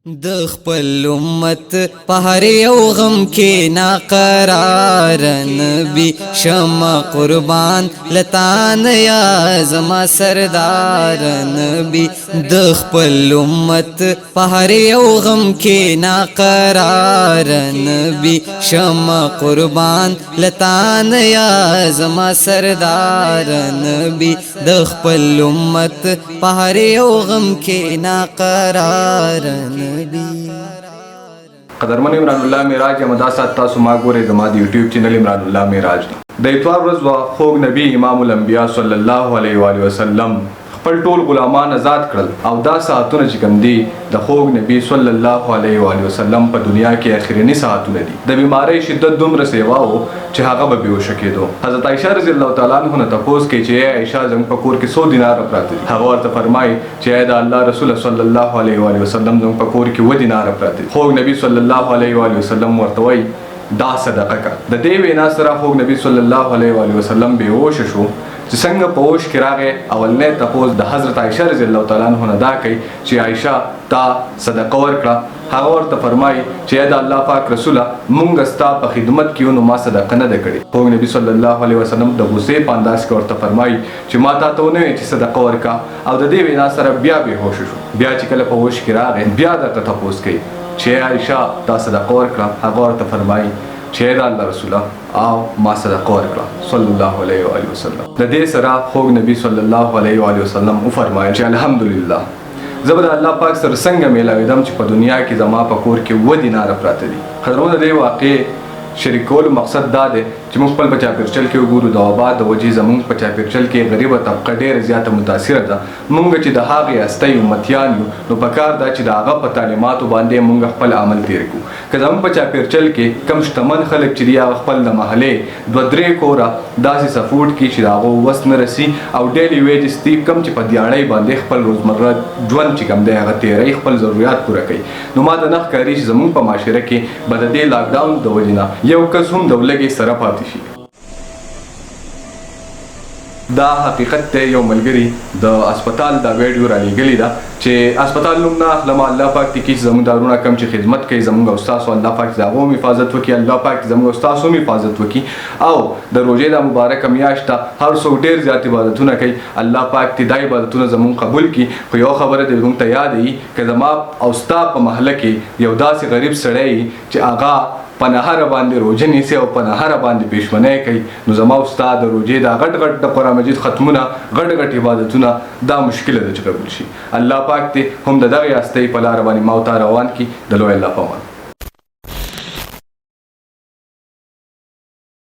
د خپل امت په هر یو غم کې ناقرار نبی شم قربان لتان یا زما سردار نبی. د خپل امت په هر یو غم کې ناقرار نبی شم قربان لتان یا زما سردار نبی. د خپل امت په هر یو غم کې ناقرار نبی. قدرمن عمران الله معراج مدا سات، تاسو ما ګورئ زما د یوټیوب چینل عمران الله معراج. د اتوار ورځ وا، خوږ نبی امام الانبیاء صلی الله علیه و آله وسلم خپل ټول غلامان آزاد کړل، او دا ساعتونه چې کوم دي د خوږ نبی صلی الله علیه و آله وسلم په دنیا کې اخرینی ساعتونه دي. د بیماری شدت دومره سیوا و چې هغه به بېهوشه کېدو. حضرت عائشه رضی الله تعالی عنها نه تپوس کوي چې ای عائشه، زموږ په کور کې څو دیناره پراته دي؟ هغه ورته فرمایي چې ای د الله رسول صلی الله علیه و آله وسلم، زموږ په کور کې 7 دیناره پراته دي. خوږ نبی صلی الله علیه و آله وسلم ورته وایي دا صدقه کا. د دې وینا سره خوږ نبی صلی الله علیه و آله وسلم بېهوش شو. چې څنګه په هوش کې راغی، اولنې تپوس د حضرت عائشه رضی الله تعالی عنها نه دا کوي چې عائشه، تا صدقه ورکړه؟ هغه ورته فرمایي چې ای د الله پاک رسوله، مونږ ستا په خدمت کې یو، نو ما صدقه نه ده کړې. خوږ نبی صلی الله علیه وسلم د غصې په انداز کې ورته فرمایي چې ما تا ته ونه ویل چې صدقه ورکا؟ او د دې وینا سره بیا بېهوش شو. بیا چې کله په هوش کې راغی، بیا درته تپوس کوي چې عائشه، تا صدقه ورکړه؟ هغه ورته فرمایي چې ای د الله رسوله، او ما صدقه ورکړه صلی الله علیه و آله وسلم. د دې سره خوږ نبی صلی الله علیه و آله وسلم وفرمایل چې الحمدلله، زه به د الله پاک سره څنګه میلاویدم چې په دنیا کې زما په کور کې 7 دیناره پراته دي. قدرمن، د دې واقع شریکولو مقصد دا دی چې موږ خپل په چاپیرچل کې وګورو. د وبا د وجې زموږ په چاپیرچل کې غریبه طبقه ډیره زیاته متاثره ده. موږ چې د هغې هستۍ امتیان یو، نو پکار ده چې د هغه په تعلیماتو باندې موږ خپل عمل تیر کړو. که زموږ په چاپیرچل کې کم شتمن خلک چې دي، هغه خپل د محلې دوه درې کوره داسې سپورټ کړي چې د هغو وس نه رسي او daily wages دي، کم چې په دیاړۍ باندې خپل روزمره ژوند چې کوم دی هغه تیروي، خپل ضروریات پوره کوي، نو ما ته نه ښکاري چې زموږ په معاشره کې به د دې لاک ډاون د وجې نه یو کس هم د ولږې سره پاتې شي. دا حقیقت دی. یو ملګری د هسپتال دا ویډیو را لیږلې ده چې هسپتال نوم نه اخلم. الله پاک دې کړي چې زموږ دا وروڼه کوم چې خدمت کوي زموږ او ستاسو، الله پاک دې د هغو هم حفاظت وکړي. الله پاک دې زموږ او ستاسو هم حفاظت وکړي. او د روژې دا مبارکه میاشت ده، هر څوک ډېر زیات عبادتونه کوي. الله پاک دې دا عبادتونه زموږ قبول کړي. خو یو خبره دې موږ ته یاد وي، که زما او ستا په محله کې یو داسې غریب سړی چې هغه په نهره باندې روژه نیسي او په نهره باندې پېشمنی کوي، نو زما او ستا د روژې دا غټ غټ د قرآن مجید ختمونه، غټ غټ عبادتونه، دا مشکله ده چې قبول شي. الله پاک دې هم د دغې هستۍ په لاره باندې ما او تا روان کړي. د لوی الله په امان.